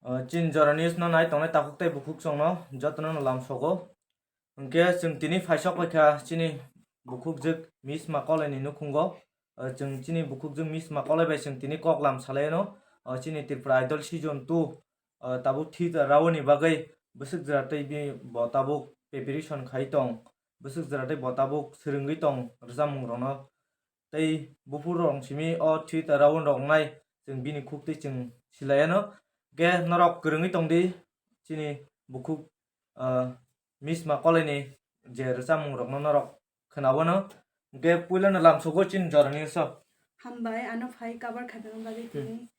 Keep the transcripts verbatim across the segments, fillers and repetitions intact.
O, chini Jora News no nai tongnai takhuk tei bukhuk chwngno jotono no lamsogo. Hwnkhe chwng tini phaisok paikha chini bukhukjwk Misma Kolaini nukhungo. O, chwng chini bukhukjwk Misma Kolai bai chwng tini kok lam salaino. O, chini Tripura Idol season two, o, tabuk thwi ta raoni bagwi bwswk jwra tei bi bo tabuk preparation khai tong. Bwswk jwra tei bo tabuk swrwngwi tong rwchapmung rokno. Tei buphuru rok simi o thwi ta raun rok nai chwng bini khuk twi chwng silaiano. Hwnkhe norok kwrwngwi tongdi chini bukhuk, ah, Misma Kolaini je rwchapmung rokno norok khwnawano. Hwnkhe puilano lamsogo chini Jora News o. Hambai, ano phai cover khaitani bagwi Hmm. tini.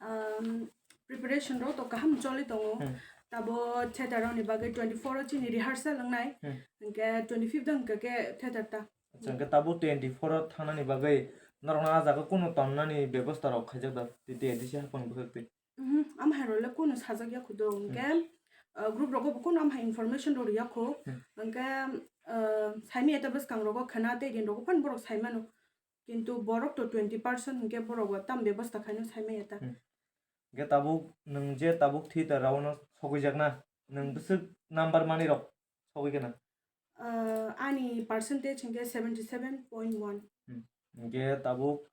Um, preparation rok to kaham choli tongo. Hmm. Tabo theater rokni bagwi twenty four o chini rehearsal wngnai. Hmm. Hwnkhe twenty fifth o hwnkhe khe theater ta. Acha, hwnkhe tabuk twenty four o thangnani bagwi norokno ah jaga kunu tonnani bebosta rok khaijak da, tei tei disi haphang bwkhak twi? Mhm, amhai rok le kunu sajak ya khudo, Hmm. hwnkhe, uh, group rogo bo kunu amhai information rok riya khu, Hmm. hwnkhe, uh, saimanya ta bwskang rogo khwna tei din rogo phano borok saimano, kintu borok to twenty percent hwnkhe borok bo tam bebosta khaino saimanya ta. Hmm. Hwnkhe tabuk nwng je tabuk theater round o sogwi jakna, nwng bwswk number manwi rok sogwi khe na? Ah, ani percentage hwnkhe seventy seven point one. Hmm. Hwnkhe tabuk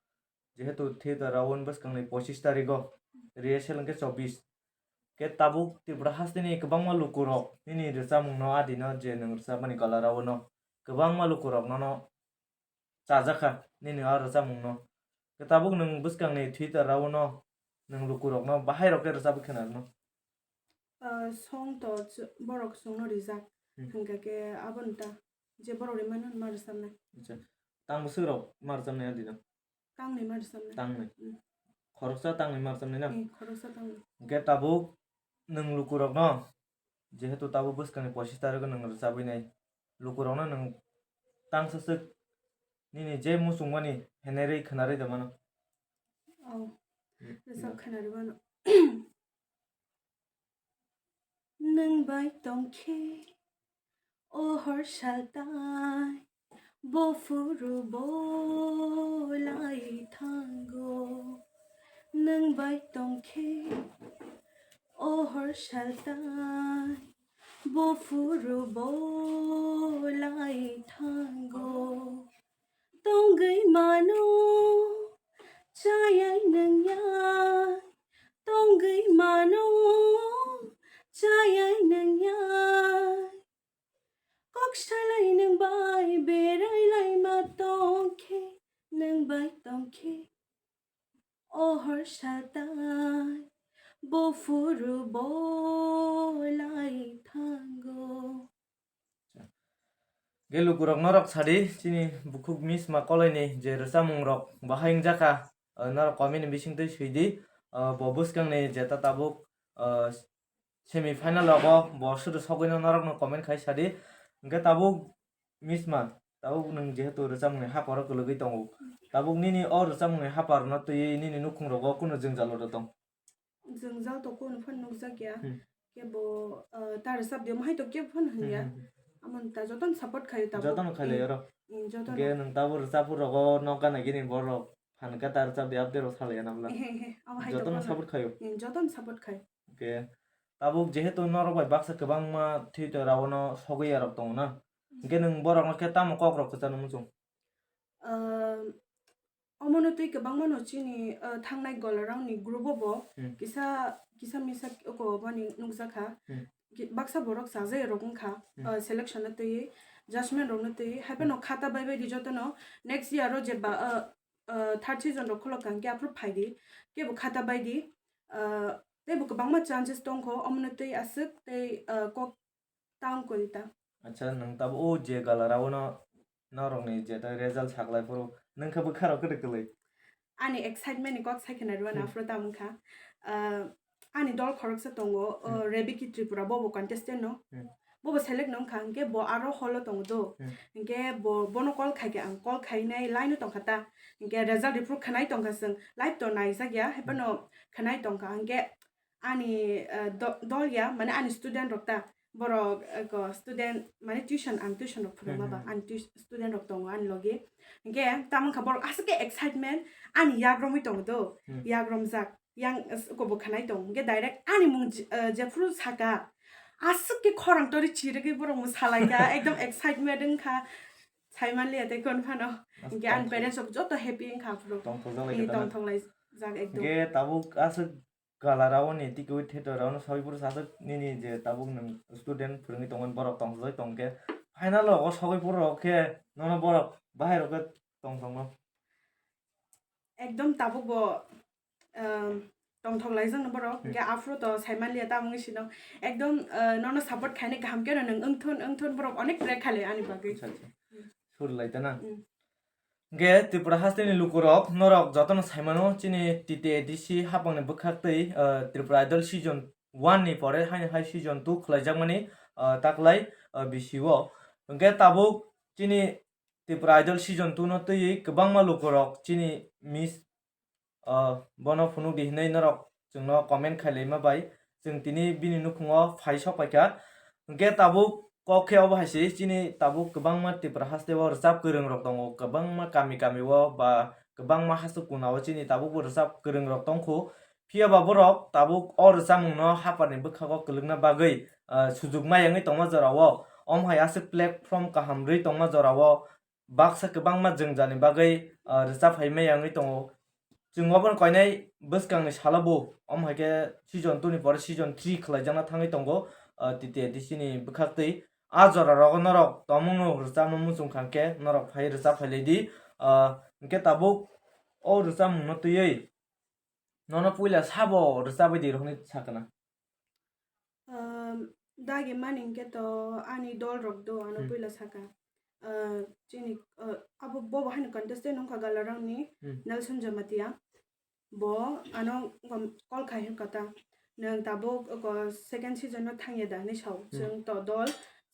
jehetu theater round bwskangni pochis tarigo, rehearsal hwnkhe chobbish. Hwnkhe tabuk Tripura hasteni kwbangma lukurok nini rwchapmungno adino je nwng rwchapmani gala round o kwbangma lukurok nono chajakha nini o rwchapmungno. Khe tabuk nwng bwskangni theater round o nwng lukurokno bahai rok khe rwchapwi khwnarwno? Ah, song to ch-, borok chwngno rijak. Hmm. Hwnkhe khe abono ta je borok rimano ma rwchapnai. Acha. Tang bwswk rok ma rwchapnai adino? Tangnwi ma rwchapnai. Tangnwi. Hmm. Khoroksa tangnwi ma rwchapnai na? Eh, khoroksa tangnwi. Hwnkhe tabuk nwng lukurokno jehetu tabuk bwskangni pochis tarigo nwng rwchabwi nai. Lukurokno nwng tangsa swk nini je muchungmani henerwi khwnarwi da mano. Oh, Hmm, rwchap no. Khwnarwi mano. Nwng bai tongkhe o hor saltai, bo phuru bo lai thango. Nwng bai tongkhe o hor saltai, bo phuru bo lai thango. Tongwi mano chayai nwngyai, tongwi mano chayai nwngyai. Kok salai nwng bai berai lai ma tongkhe, nwng bai tongkhe. O hor saltai, bo phuru bo lai thango. Ge lukurok norok sadi, chini bukhuk Misma Kolaini je rwchapmung rok bahai wngjakha, ah, norok comment ni bisingtwi swidi, ah, bo bwskangni jeta tabuk, ah, semi final rogo bo sudu sogwino norokno comment khai sadi. Hwnkhe tabuk Misma, tabuk nwng jehetu rwchapmungni haparo kwlwgwi tongo, tabuk nini o rwchapmungni haparno twiwi nini nukhungrogo kunu jwngjalo da tong? Jwngjal to kunu phano nukjakya. Hmm. Kebo, ah, ta rwchapdi, omo hai to kebo phano Hmm, hwnya. Hmm, hmm. Amoni ta jotono support khaio tabuk. Jotono khailai oro. Hmm, jotono. Hwnkhe nwng tabuk rwchapmung rogo nok gana gini borok phan khe ta rwchapdi update rok salaiya na bwla. Ehe, ehe, abo hai to Jotono phano. Support khaio. Hmm, jotono support khai. Hwnkhe tabuk jehetu norok bai baksa kwbangma theater round o sogwi yarok tongo na. Hwnkhe nwng borokno khe tamo kok rok kwchano muchung? Ah, omono twi kwbangma no chini, ah, thangnai gola round ni group o bo Hmm. kisa, kisa misa oko bani nukjakha. Hmm. Ki-, baksa borok chajai rok wngkha, Hmm. ah, selection no twi, judgment rok no twi, hai phano Hmm. khata bai bai di jotono next year o jeba, ah, ah, third season rok khulok kha hwnkhe aphuru phai di, kebo khata bai di, ah, tei bo kwbangma chances tongkho, omono twi aswk tei, ah, kok tang kori ta. Acha, nwng tabuk o je gala round o norokni jeta result saklai phuru nwng khe bwkha rok kwrwi kwlwi? Ani excitement ni kok sai khna rwna Hmm. aphuru tamo wngkha. Ah, ani dol khoroksa tongo, o Hmm. Rebeki Tripura, bo bo contestant no. Hmm. Bo bo select no wngkha, hwnkhe bo aro hall o tongo do. Hmm. Hwnkhe bo, bono call khai khe ang call khainai line o tongkha ta. Hwnkhe result ripuru khwnai tongkha chwng, live to naijak ya, hai Hmm. phano khwnai tongkha. Hwnkhe ani, ah, do-, dol ya, mane ani student rok ta, borok, ah, ko student, mane tuition, ang tuition rok phwrwngma Hmm, ba, hmm. Ani tui-, student rok tongo ani logi. Hwnkhe tamo wngkha borok aswk khe excitement, ani yak romwi tongo do, Hmm. Yak romjak. yang s-, ko bo khanai tong. Hwnkhe direct ani mung j-, eh, jephuru saka, aswk khe khorang tori chirigwi borok mwsalaikha, ekdom excitement wngkha. Saimanliya tei kon phano. Hwnkhe ani parents rok joto happy wngkha aphuru. Tongthokjak lai kha tongthok lai jak ekdom. Hwnkhe tabuk aswk gala rao ni tiki wi theater rao no sawi phuru aswk nini je tabuk nwng student phwrwngwi tongmani borok tongthokjak tongkhe final rogo sogwi phuru rok khe nono borok bahai rok khe tongthokno. Ekdom tabuk bo, um, tongthok laijak no borok. Hmm. Hwnkhe aphuru to saimanliya tamungwi sino ekdom, uh, nono support khainai kaham khe no nwng wngthun wngthun borok onek pray khailai ani bagwi. Acha, acha. Hmm. Sur lai ta na? Hmm. Hwnkhe Tripura hasteni lukurok norok jotono saimano chini T T A D C hapangni bwkhaktwi, uh, Tripura Idol season one ni pore haino hai season two khwlaijakmani, uh, taklai, uh, bisi o. Hwnkhe tabuk chini Tripura Idol season two no twiwi kwbangma lukurok chini miss, ah, bono phunuk di hinwi norok chwngno comment khailaima bai chwng tini bini nukhungo phai sok paikha. Hwnkhe tabuk kok khe obo hai se chini tabuk kwbangma Tripura haste o rwchap kwrwng rok tongo, kwbangma kami kami o ba kwbangma haste kuna o chini tabuk bo rwchap kwrwng rok tongkhu. Phiya ba borok tabuk o rwchapmung no haphar ni bwkhago kwlwkna bagwi, ah, sujuk ma yangwi tongma jora o, omo hai aswk platform kaham rwi tongma jora o baksa kwbangma jwngjal ni bagwi, ah, rwchap hai ma yangwi tongo. Chwng obono koinai bwskang ni salo bo, omo hai khe season two ni pore season three khwlaijakna thangwi tongo, ah, T T A D C ni bwkhaktwi. A jora rogo norok tongmung no rwchapna muchung kha khe norok phai rwchap phailai di. Ah, hwnkhe tabuk o rwchapmung no twiwi nono puila sabo rwchapwi di hinwi sakha na? Um, dagi mani hwnkhe to ani dol rok do ano Hmm. puila saka. Uh, chini, uh, abo bobo haino contestant wngkha Galarangni Hmm. Nelson Jamatia. Bo ano gom-, call khai hwnkha ta. Nwng tabuk oko second season no thangya da hinwi sao. Hmm. Chwng to dol,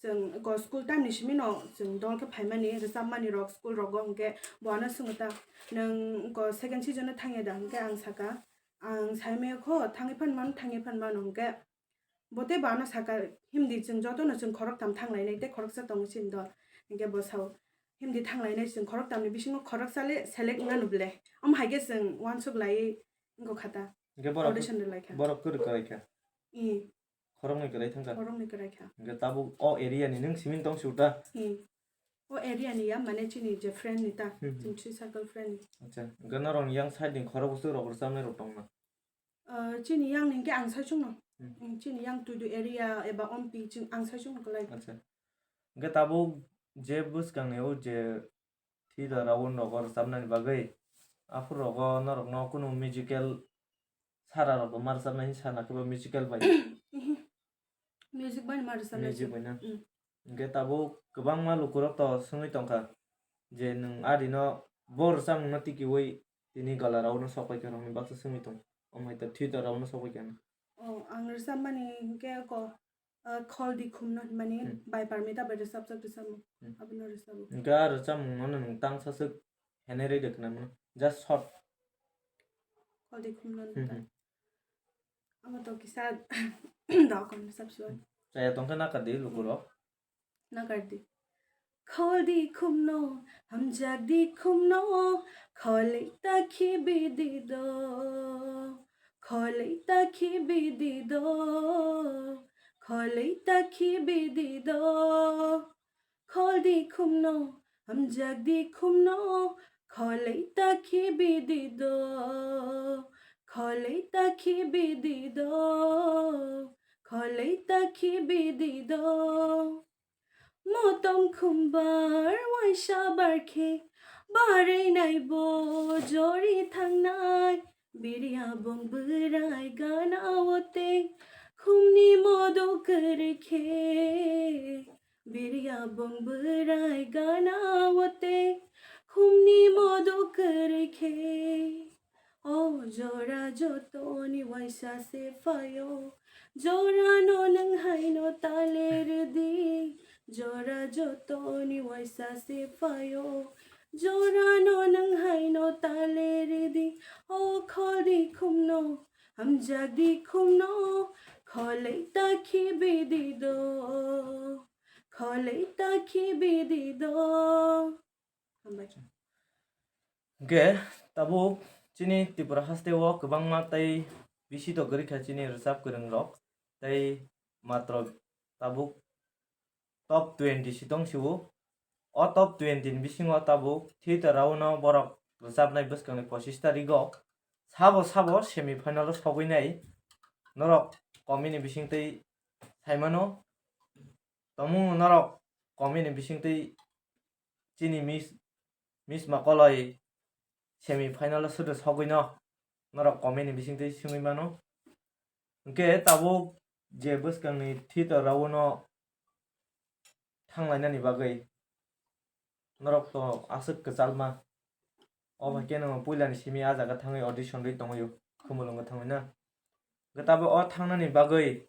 chwng oko school time ni simi no chwng dol khe phaimani, rwchapmani rok school rogo hwnkhe bo ano swngo ta. Nwng oko second season no thangya da hwnkhe ang saka. Ang saimaya kho thangwi phan mano, thangwi phan mano hwnkhe. Bo tei bo ano saka, "Himdi chwng jotono chwng khoroktham thanglainai tei khoroksa tongo chini dol." Hinkhe bo sao, "Himdi thanglainai chwng khoroktham ni bisingo khoroksa le select wngna nubole." Omo hai khe chwng uansuk lai wngkha kha ta. Hinkhe borok, audition rwlai kha. Borok kwrwi kwrai kha. I. Khoroknwi kwrai thang kha. Khoroknwi kwrai kha. Hinkhe tabuk o area ni nwng simi tong su ta? I. O area ni ya, mane chini je friend ni ta, Hmm, hmm. chini three circle friend ni. Acha, hinkhe norok ni yang side ni khorok bwswk rok rwchapnai rok tong na? Ah, chini yang ni hwnkhe ang saichung no. Hmm. Hmm, chini yang Tuidu area eba Ompi chwng ang saichung no kwlai. Acha. Hwnkhe tabuk je bwskang ni o je theater round rogo rwchapnani bagwi aphuru rogo norokno kunu musical sara rok ma rwchapnai hinwi sana khe bo musical bai? Music bai ma rwchapnai. Music bai na? Hmm. Hwnkhe tabuk kwbangma lukurok to swngwi tongkha je nwng arino bo rwchapmungno tikiui tini gala round o sok paikha hinwi baksa swngwi tongo. Omo hai to theater round o sok paikha hinwi. Oh, ang rwchapmani hwnkhe ko, ah, Kholdi Khumno hinmani Hmm. bai Parmita bai rwchapjak rwchapmung. Hmm. Abono rwchapmung. Hwnkhe a rwchapmungno nwng tangsa swk henai rwi rwkhnai mano. Just short. Kholdi Khumno Hmm, hwnkha. Hmm. Amo to kisa dokon rwchapsiwai. Chaya tongkhe nakardi lukurok. Nakardi. Kholdi khumno, hamjakdi khumno, kholei ta khibi di do, kholei ta khibi di do, kholei ta khibi di do. Kholdi khumno, hamjakdi khumno, kholei ta khibi di do, kholei ta khibi di do, kholei ta khibi di do. Motom khumbar waisa barkhe, barwi nai bo jori thangnai. Biriya bong bwrai gana o tei khumni modo kwrwi khe. Biriya bong bwrai gana o tei khumni modo kwrwi khe. O jora jotoni waisa se phaio, jorano nwng haino ta lerdi. Jora jotoni waisa se phaio, jorano nwng haino ta lerdi. O kholdi khumno, hamjakdi khumno, kholei ta khibi di do, kholei ta khibi di do. Hambai. Hwnkhe tabuk Chini Tripura haste o kwbangma tei bisi to kwrwi kha chini rwchap kwrwng rok, tei matro tabuk top twenty si tong sio. O top twenty ni bisingo tabuk theater round o borok rwchapnai bwskangni pochis tarigo sabo sabo semi final o sogwi nai. Norok comment ni bisingtwi saimano, tomung norok comment ni bisingtwi chini miss, miss Makoloi semi final o sodo sogwi no norok comment ni bisingtwi swngwi mano. Hwnkhe tabuk je bwskangni theater round o thanglainani bagwi norok to aswk kwchalma. O bai khe no puilani simi a jaga thangwi audition rwi tongwi o, Khumulwngo thangwi na. Hwnkhe tabuk o thangnani bagwi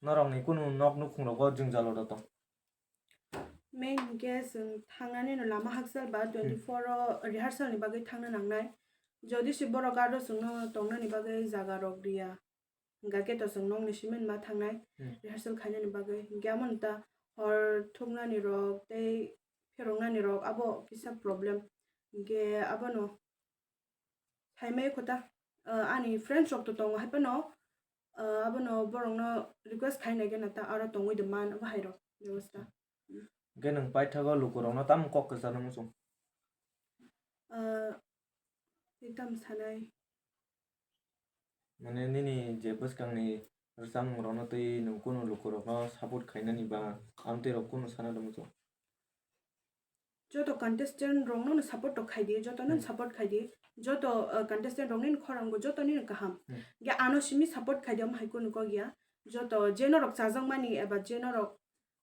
norokni kunu nok nukhung rogo jwngjalo do tong? Main hwnkhe chwng thangnani no lama hakchal ba twenty four o rehearsal ni bagwi thangna nangnai. Jodi se borok aro chwngno tongnani bagwi jaga rok riya, hwnkha khe to chwng nokni simi ma thangnai Hmm. rehearsal khainani bagwi. Hwnkhe amo ta hor thuknani rok tei pheroknani rok abo kisa problem. Hwnkhe abono Saimai kho ta, ah, ani friends rok to tongo, hai phano, ah, abono borokno request khai nai gana ta, aro tongwi de man, abo hai rok bebosta. Hwnkhe nwng paithago lukurokno tamo kok kwcharno muchung? Ah, tei tamo sanai. Mane nini je bwskangni rwchapmung rokno twi nwng kunu lukurokno support khainani ba amtwi rok kunu sana de muchung? Joto contestant rokno no support to khai di, joto no Hmm. support khai di, joto, uh, contestant rokni no khorang bo joto ni no kaham. Hmm. Ge ano simi support khai di, omo hai kunu kok ya. Joto je norok chajak mani eba je norok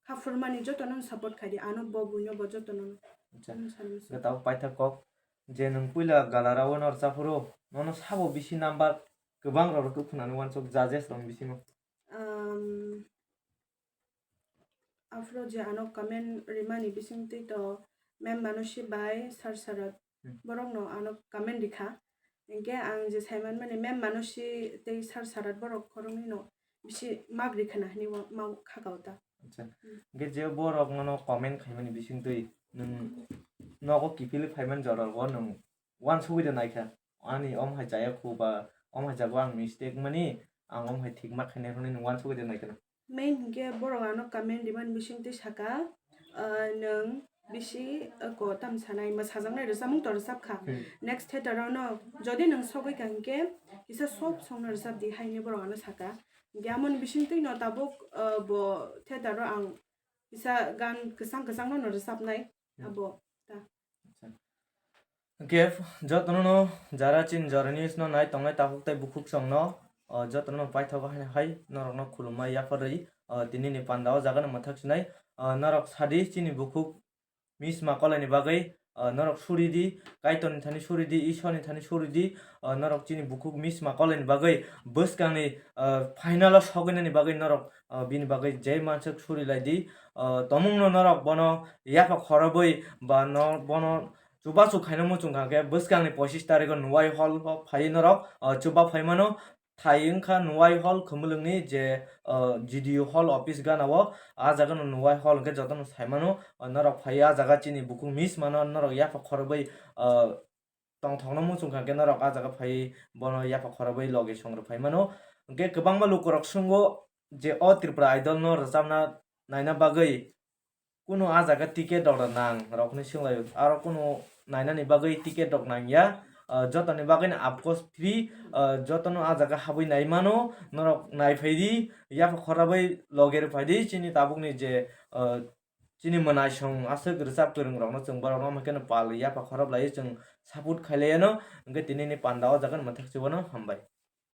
kha phur mani joto no support khai di, ano bo buino bo joto no. Acha. Ano sani muchung. Ge tabuk paithak kok je nwng puila gala round o rwchap phuru nono sabo bisi number kwbang rok rw khwnani uansuk judges rok ni bisingo. Um, Aphuru je ano comment rimani bisingtwi to Ma'am Manushi bai Sir Sarat Hmm. borokno ano comment rikha. Hinkhe ang je saimanmani Ma'am Manushi tei Sir Sarat borok khoroknwino bisi mark rikha na hinwi ma khakao ta. Acha. Hmm. Hinkhe je borok nono comment khaimani bisingtwi nwng nogo kiphilwi phaimani jorao nwng uansugwi de naikha. Ani omo hai chaya khu ba omo hai jago ang mistake mani, ang omo hai thik ma khainai hwnwi nwng uansugwi de naikha. Main hinkhe borok ano comment rimani bisingtwi saka, ah, nwng bisi, ah, ko tam sanai, mwsajaknai rwchapmung to rwchap kha. Hmm. Next theater o no jodi nwng sogwi kha hinkhe kisa soft song no rwchap di, hai hinwi borok ano saka. Hinkhe amoni bisingtwi no tabuk, ah, bo theater o ang kisa gan kwchang kwchang no rwchapnai, Hmm. abo ta. Acha. Hinkhe jotono no jara chini jora news no nai tongnai takhuk tei bukhuk song no, o, jotono no paithago hai, hai norok no khulumma yapharwi, o, tini ni panda o jaga no mwthak sinai, o, norok sadi chini bukhuk Miss Makolai ni bagwi, o, norok suri di, Kaitor ni thani suri di, Ishwar ni thani suri di, o, norok chini bukhuk Miss Makolai ni bagwi bwskang ni, o, final o sogwi nani bagwi norok, o, bini bagwi jai mansuk suri lai di, o, tomung no norok bono yapha khorobwi ba no bono chubachu khaina muchung kha khe bwskangni pochis tarikh o Nuwai Hall o phaiwi norok, o, chuba phaimano. Thai wngkha Nuwai Hall Khumulwngni je, o, G D U Hall office gana o, a jaga no Nuwai Hall hwnkhe jotono saimano, o, norok phaiwi a jaga chini bukhuk miss mano norok yapha khorobwi, o, tongthokno muchung kha khe norok a jaga phaiwi bono yapha khorobwi loge songrw phaimano. Hwnkhe kwbangma lukurok swngo je o Tripura Idol no rwchapna naina bagwi kunu a jaga ticket rok da nang rok hinwi swnglaio. Aro kunu nainani bagwi ticket rok nangya, ah, jotoni bagwino of course free, ah, jotono a jaga habwi nai mano, norok nai phaidi, yapha khorabwi loge rw phaidi, chini tabukni je, ah, chini mwnaisong aswk rwchap kwrwng rokno chwng borokno omo kheno pal yapha khorap laiwi chwng support khailaiano, hwnkhe tinini panda o jaga no mwthak se uano hambai.